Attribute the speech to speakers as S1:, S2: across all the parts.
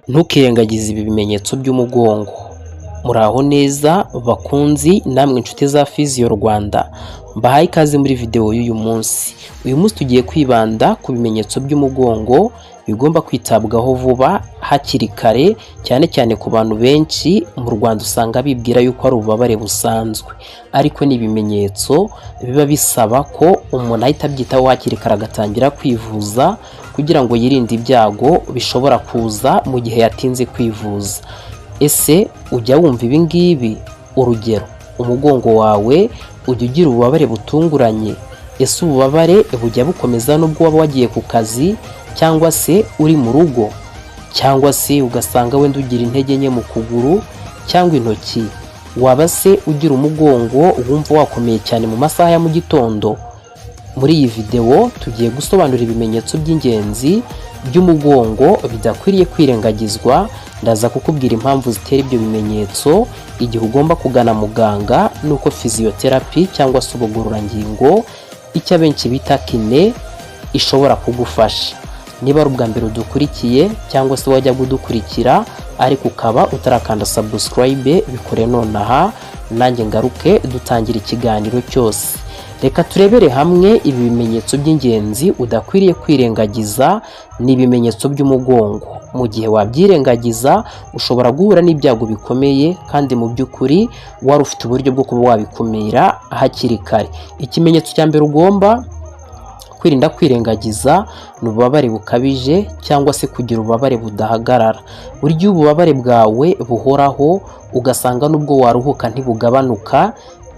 S1: Ntukirengagize ibi bimenyetso by'umugongo. Muraho neza bakunzi namwe inshuti za Physio Rwanda, mbahaye ikaze muri videwo y'uyu munsi. Uyu munsi tugiye kwibanda ku bimenyetso by'umugongo bigomba kwitabwaho vuba hakiri kare, cyane cyane ku bantu benshi mu Rwanda usanga bibwira yuko ari ububabare busanzwe, ariko ni ibimenyetso biba bisaba ko umuntu ahita abyitaho hakiri kare, agatangira kwivuza kugira ngo yirinde ibyago bishobora kuza mu gihe yatinze kwivuza. Ese ujya wumva ibi ngibi? Urugero, umugongo wawe ujya ugira ububabare butunguranye? Ese ububabare bujya bukomeza nubwo waba wagiye ku kazi cyangwa se uri mu rugo? Cyangwa se ugasanga wenda ugira intege nke mu kuguru cyangwa intoki? Waba se ugira umugongo wumva wakomeye cyane mu masaha ya mu gitondo? Muri iyi videwo tugiye gusobanura ibimenyetso by'ingenzi by'umugongo bidakwiriye kwirengagizwa. Ndaza kukubwira impamvu zitera ibyo bimenyetso, igihe ugomba kugana muganga, n'uko physiotherapy cyangwa se ubugororangingo, icyo abenshi bita kiné, ishobora kugufasha. Niba ari ubwa mbere udukurikiye cyangwa se wajya kudukurikira ariko ukaba utarakanda subscribe, bikore nonaha, nanjye ngaruke dutangira ikiganiro cyose. Reka turebere hamwe ibi bimenyetso by'ingenzi udakwiriye kwirengagiza. Ni ibimenyetso by'umugongo, mu gihe wabyirengagiza ushobora guhura n'ibyago bikomeye kandi mu by'ukuri wari ufite uburyo bwo kuba wabikumira hakiri kare. Ikimenyetso cya mbere ugomba kwirinda kwirengagiza ni ububabare bukabije cyangwa se kugira ububabare budahagarara. Burya iyo ububabare bwawe buhoraho, ugasanga nubwo waruhuka ntibugabanuka,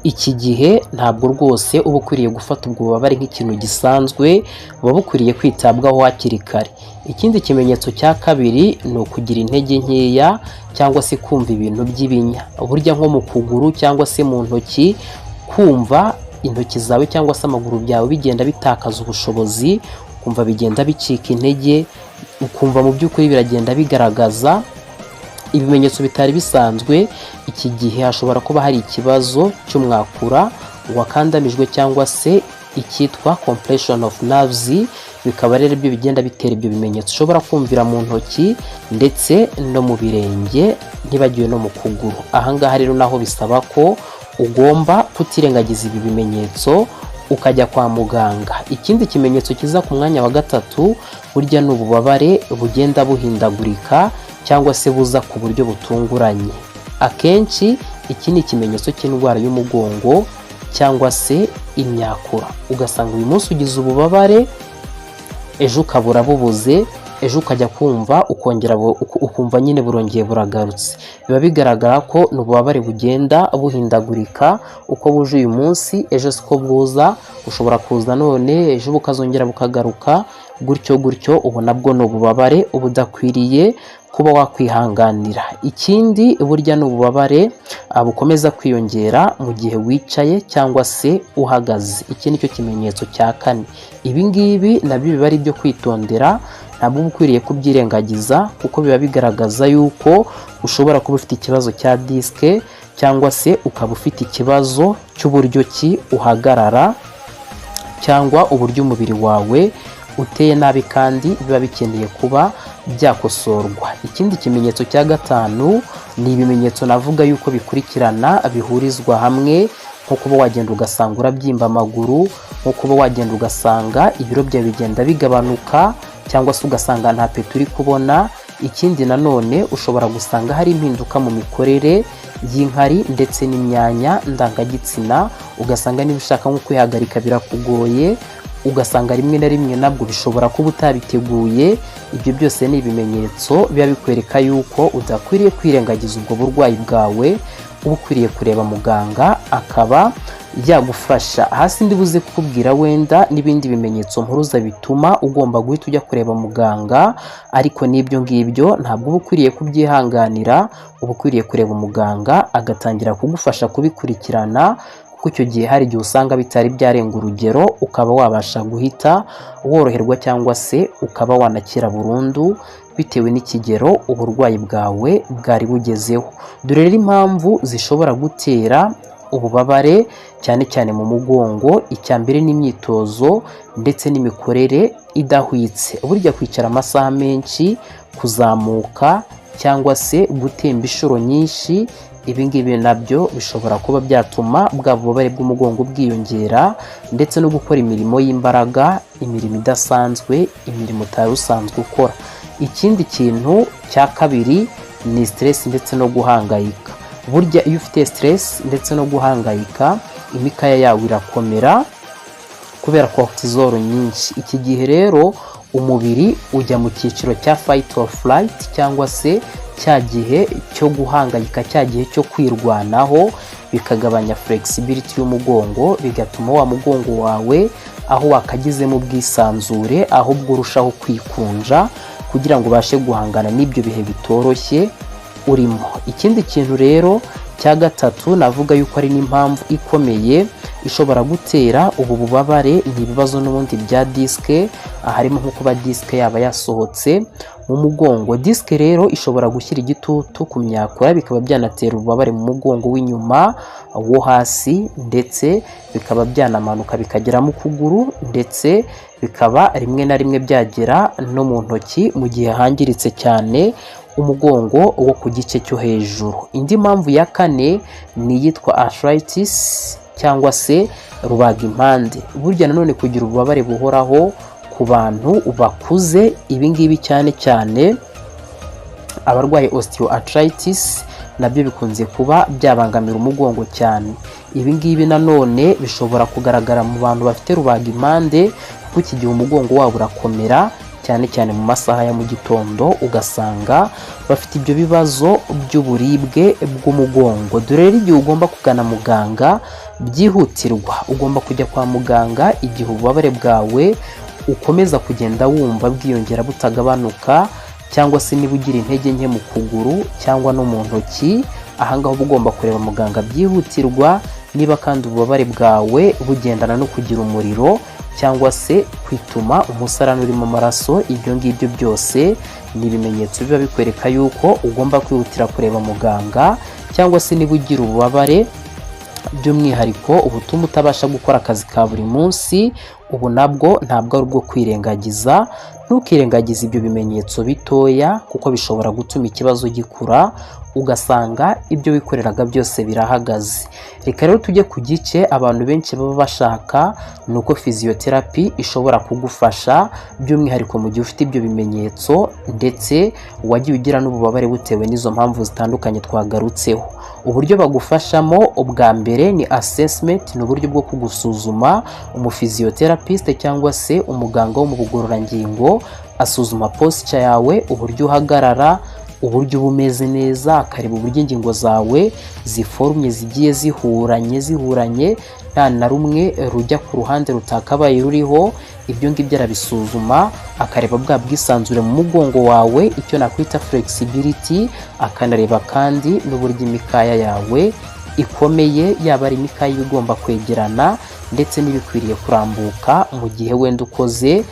S1: iki gihe ntabwo rwose uba ukwiriye gufata ubwo bubabare nk'ikintu gisanzwe, buba bukwiriye kwitabwaho hakiri kare. Ikindi kimenyetso cya kabiri ni ukugira intege nkeya cyangwa se kumva ibintu by'ibinya. Burya nko mu kuguru cyangwa se mu ntoki, kumva intoki zawe cyangwa se amaguru byawe bigenda bitakaza ubushobozi, ukumva bigenda bicika intege, ukumva mu by'ukuri biragenda bigaragaza ibimenyetso bitari bisanzwe, iki gihe hashobora kuba hari ikibazo cy'umwakura wakandamijwe cyangwa se icyitwa compression of nerves, bikaba rero byo bigenda bitera ibyo bimenyetso ushobora kumvira mu ntoki ndetse no mu birenge, ntibagiwe no mu kuguru. Ahangaha rero naho bisaba ko ugomba kutirengagiza ibi bimenyetso, ukajya kwa muganga. Ikindi kimenyetso kiza ku mwanya wa gatatu burya ni ububabare bugenda buhindagurika cyangwa se buza ku buryo butunguranye. Akenshi iki ni ikimenyetso cy'indwara y'umugongo cyangwa se imyakura. Ugasanga uyu munsi ugize ububabare, ejo ukabura bubuze, ejo ukajya kumva ukongera ukumva nyine burongeye buragarutse. Biba bigaragara ko ni ububabare bugenda buhindagurika: uko buje uyu munsi, ejo siko bwuza. Bushobora kuza none, ejo bukazongera bukagaruka, gutyo gutyo. Ubu nabwo ni ububabare uba udakwiriye kuba wakwihanganira. Ikindi burya ni ububabare bukomeza kwiyongera mu gihe wicaye cyangwa se uhagaze. Iki ni cyo kimenyetso cya kane. Ibi ngibi nabyo biba ari ibyo kwitondera, ntabwo uba ukwiriye kubyirengagiza, kuko biba bigaragaza yuko ushobora kuba ufite ikibazo cya disque cyangwa se ukaba ufite ikibazo cy'uburyo ki uhagarara cyangwa uburyo umubiri wawe uteye nabi, kandi biba bikeneye kuba byakosorwa. Ikindi kimenyetso cya gatanu ni ibimenyetso navuga yuko bikurikirana, bihurizwa hamwe, nko kuba wagenda ugasanga urabyimba amaguru, nko kuba wagenda ugasanga ibiro byawe bigenda bigabanuka, cyangwa se ugasanga nta appétit uri kubona. Ikindi nanone, ushobora gusanga hari impinduka mu mikorere y'inkari ndetse n'imyanya ndangagitsina, ugasanga niba ushaka nko kwihagarika birakugoye, ugasanga rimwe na rimwe nabwo bishobora kuba utabiteguye. Ibyo byose ni ibimenyetso biba bikwereka yuko udakwiriye kwirengagiza ubwo burwayi bwawe, uba ukwiriye kureba muganga akaba yagufasha. Hasi ndibuze kukubwira wenda n'ibindi bimenyetso mpuruza bituma ugomba guhita ujya kureba muganga, ariko n'ibyo ngibyo ntabwo uba ukwiriye kubyihanganira, uba ukwiriye kureba umuganga agatangira kugufasha kubikurikirana, kuko icyo gihe hari igihe usanga bitari byarenga urugero, ukaba wabasha guhita woroherwa cyangwa se ukaba wanakira burundu bitewe n'ikigero uburwayi bwawe bwari bugezeho. Dore rero impamvu zishobora gutera ububabare cyane cyane mu mugongo, icya mbere ni imyitozo ndetse n'imikorere idahwitse. Burya kwicara amasaha menshi, kuzamuka cyangwa se gutemba inshuro nyinshi, ibi ngibi nabyo bishobora kuba byatuma bwa bubabare bw'umugongo bwiyongera, ndetse no gukora imirimo y'imbaraga, imirimo idasanzwe, imirimo utari usanzwe ukora. Ikindi kintu cya kabiri ni stress ndetse no guhangayika. Burya iyo ufite stress ndetse no guhangayika, imikaya yawe irakomera kubera cortisol nyinshi. Iki gihe rero umubiri ujya mu cyiciro cya fight or flight, cyangwa se cya gihe cyo guhangayika, cya gihe cyo kwirwanaho, bikagabanya flexibility y'umugongo, bigatuma wa mugongo wawe aho wakagizemo ubwisanzure ahubwo urushaho kwikunja kugira ngo ubashe guhangana n'ibyo bihe bitoroshye urimo. Ikindi kintu rero cya gatatu navuga yuko ari n'impamvu ikomeye ishobora gutera ubu bubabare ni ibibazo n'ubundi bya disike, harimo nko kuba disike yaba yasohotse mu mugongo. Disike rero ishobora gushyira igitutu ku myakura, bikaba byanatera ububabare mu mugongo w'inyuma wo hasi, ndetse bikaba byanamanuka bikagera mu kuguru, ndetse bikaba rimwe na rimwe byagera no mu ntoki mu gihe hangiritse cyane umugongo wo ku gice cyo hejuru. Indi mpamvu ya kane ni iyitwa arthritis cyangwa se rubagimpande. Burya nanone kugira ububabare buhoraho ku bantu bakuze, ibi ngibi cyane cyane abarwaye osteoarthritis, nabyo bikunze kuba byabangamira umugongo cyane. Ibi ngibi nanone bishobora kugaragara mu bantu bafite rubagimpande, kuko iki gihe umugongo wabo urakomera cyane cyane mu masaha ya mu gitondo, ugasanga bafite ibyo bibazo by'uburibwe bw'umugongo. Dore rero igihe ugomba kugana muganga byihutirwa. Ugomba kujya kwa muganga igihe ububabare bwawe ukomeza kugenda wumva bwiyongera butagabanuka, cyangwa se niba ugira intege nke mu kuguru cyangwa no mu ntoki, ahangaha uba ugomba kureba muganga byihutirwa. Niba kandi ububabare bwawe bugendana no kugira umuriro cyangwa se kwituma umusarani urimo amaraso, ibyo ngibyo byose ni ibimenyetso biba bikwereka yuko ugomba kwihutira kureba muganga. Cyangwa se niba ugira ububabare by'umwihariko ubutuma utabasha gukora akazi ka buri munsi, ubu nabwo ntabwo ari ubwo kwirengagiza. Ntukirengagize ibyo bimenyetso bitoya, kuko bishobora gutuma ikibazo gikura, ugasanga ibyo wikoreraga byose birahagaze. Reka rero tujye ku gice abantu benshi baba bashaka, ni uko physiotherapy ishobora kugufasha by'umwihariko mu gihe ufite ibyo bimenyetso ndetse wagiye ugira n'ububabare butewe n'izo mpamvu zitandukanye twagarutseho. Uburyo bagufashamo ubwa mbere ni assessment, ni uburyo bwo kugusuzuma. Umuphysiotherapist cyangwa se umuganga wo mu bugororangingo asuzuma posture yawe, uburyo uhagarara, uburyo uba umeze neza, akareba uburyo ingingo zawe ziforumye, zigiye zihuranye zihuranye, nta na rumwe rujya ku ruhande rutakabaye ruriho. Ibyo ngibyo arabisuzuma, akareba bwa bwisanzure mu mugongo wawe, icyo nakwita flexibility, akanareba kandi n'uburyo imikaya yawe ikomeye, yaba ari imikaya iba igomba kwegerana ndetse n'ibikwiriye kurambuka mu gihe wenda ukoze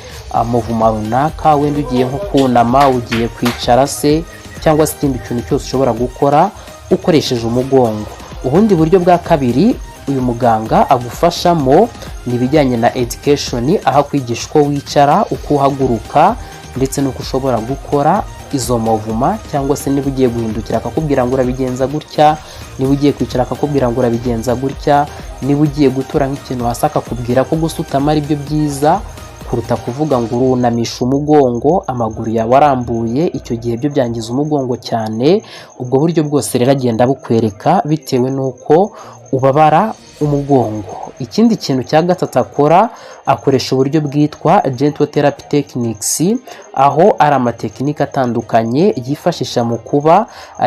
S1: mouvement runaka, wenda ugiye nko kunama, ugiye kwicara se, cyangwa se ikindi kintu cyose ushobora gukora ukoresheje umugongo. Ubundi buryo bwa kabiri uyu muganga agufashamo ni ibijyanye na education, aho akwigisha uko wicara, uko uhaguruka, ndetse n'uko ushobora gukora izo mouvement, cyangwa se niba ugiye guhindukira akakubwira ngo urabigenza gutya, niba ugiye kwicara akakubwira ngo urabigenza gutya, niba ugiye gutura nk'ikintu hasi akakubwira ko gusutama ari byo byiza kuruta kuvuga ngo urunamisha umugongo amaguru yawe arambuye, icyo gihe byo byangiza umugongo cyane. Ubwo buryo bwose rero agenda bukwereka bitewe n'uko ubabara umugongo. Ikindi kintu cya gatatu akora, akoresha uburyo bwitwa gentle therapy techniques, aho ari amatekinike atandukanye yifashisha mu kuba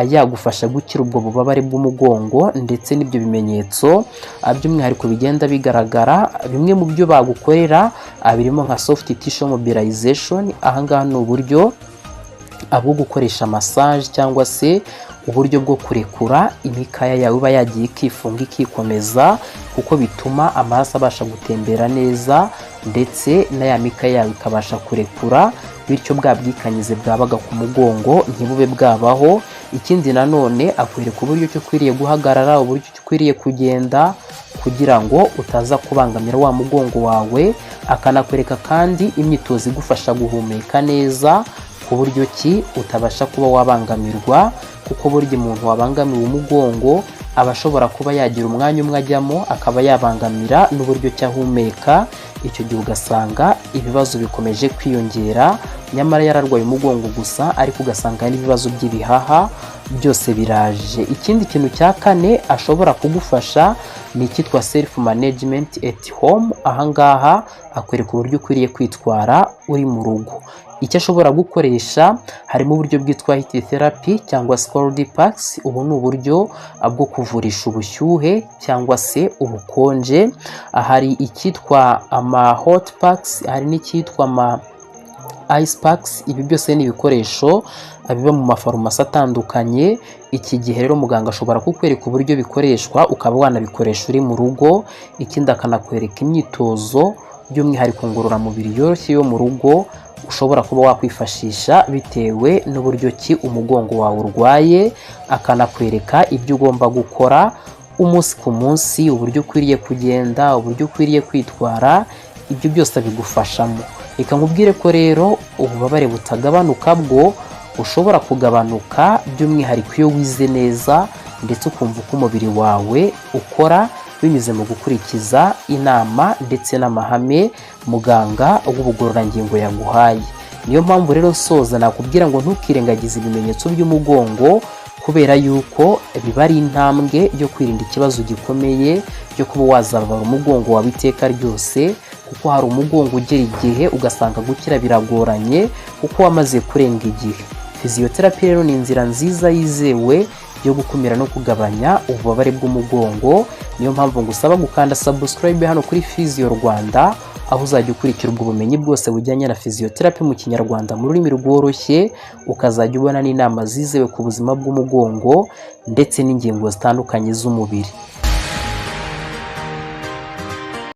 S1: yagufasha gukira ubwo bubabare bw'umugongo ndetse n'ibyo bimenyetso by'umwihariko bigenda bigaragara. Bimwe mu byo bagukorera birimo nka soft tissue mobilization. Ahangaha ni uburyo bwo gukoresha massage cyangwa se uburyo bwo kurekura imikaya yawe iba yagiye ikifunga ikikomeza, kuko bituma amaraso abasha gutembera neza ndetse na ya mikaya yawe ikabasha kurekura, bityo bwa bwikanyize bwabaga ku mugongo ntibube bwabaho. Ikindi nanone akwereka uburyo ki ukwiriye guhagarara, uburyo ki ukwiriye kugenda kugira ngo utaza kubangamira wa mugongo wawe. Akanakwereka kandi imyitozo igufasha guhumeka neza, ku buryo ki utabasha kuba wabangamirwa, kuko burya umuntu wabangamiwe umugongo aba ashobora kuba yagira umwanya umwe ajyamo akaba yabangamira n'uburyo ki ahumeka. Icyo gihe ugasanga ibibazo bikomeje kwiyongera, nyamara yararwaye umugongo gusa, ariko ugasanga n'ibibazo by'ibihaha byose biraje. Ikindi kintu cya kane ashobora kugufasha ni icyitwa self management at home. Ahangaha akwereka uburyo ukwiriye kwitwara uri mu rugo. Icyo ashobora gukoresha harimo uburyo bwitwa heat therapy cyangwa cold packs. Ubu ni uburyo bwo kuvurisha ubushyuhe cyangwa se ubukonje. Hari icyitwa ama hot packs, hari n'icyitwa ama ice packs. Ibi byose ni ibikoresho biba mu mafarumasi atandukanye. Iki gihe rero muganga ashobora kukwereka uburyo bikoreshwa, ukaba wanabikoresha uri mu rugo. Ikindi, akanakwereka imyitozo, by'umwihariko ngororamubiri yoroshye yo mu rugo, ushobora kuba wakwifashisha bitewe n'uburyo ki umugongo wawe urwaye. Akanakwereka ibyo ugomba gukora umunsi ku munsi, uburyo ukwiriye kugenda, uburyo ukwiriye kwitwara, ibyo byose abigufashamo. Reka nkubwire ko rero ububabare butagabanuka bwo bushobora kugabanuka, by'umwihariko iyo wize neza ndetse ukumva uko umubiri wawe ukora, binyuze mu gukurikiza inama ndetse n'amahame muganga w'ubugororangingo yaguhaye. Niyo mpamvu rero nsoza nakubwira ngo ntukirengagize ibimenyetso by'umugongo, kubera yuko biba ari intambwe yo kwirinda ikibazo gikomeye cyo kuba wazababara umugongo wawe iteka ryose, kuko hari umugongo ugera igihe ugasanga gukira biragoranye kuko wamaze kurenga igihe. Physiotherapy rero ni inzira nziza yizewe yo gukumira no kugabanya ububabare bw'umugongo. Niyo mpamvu ngusaba gukanda subscribe hano kuri Physio Rwanda, aho uzajya ukurikira ubwo bumenyi bwose bujyanye na physiotherapy mu Kinyarwanda, mu rurimi rworoshye, ukazajya ubona n'inama zizewe ku buzima bw'umugongo ndetse n'ingingo zitandukanye z'umubiri.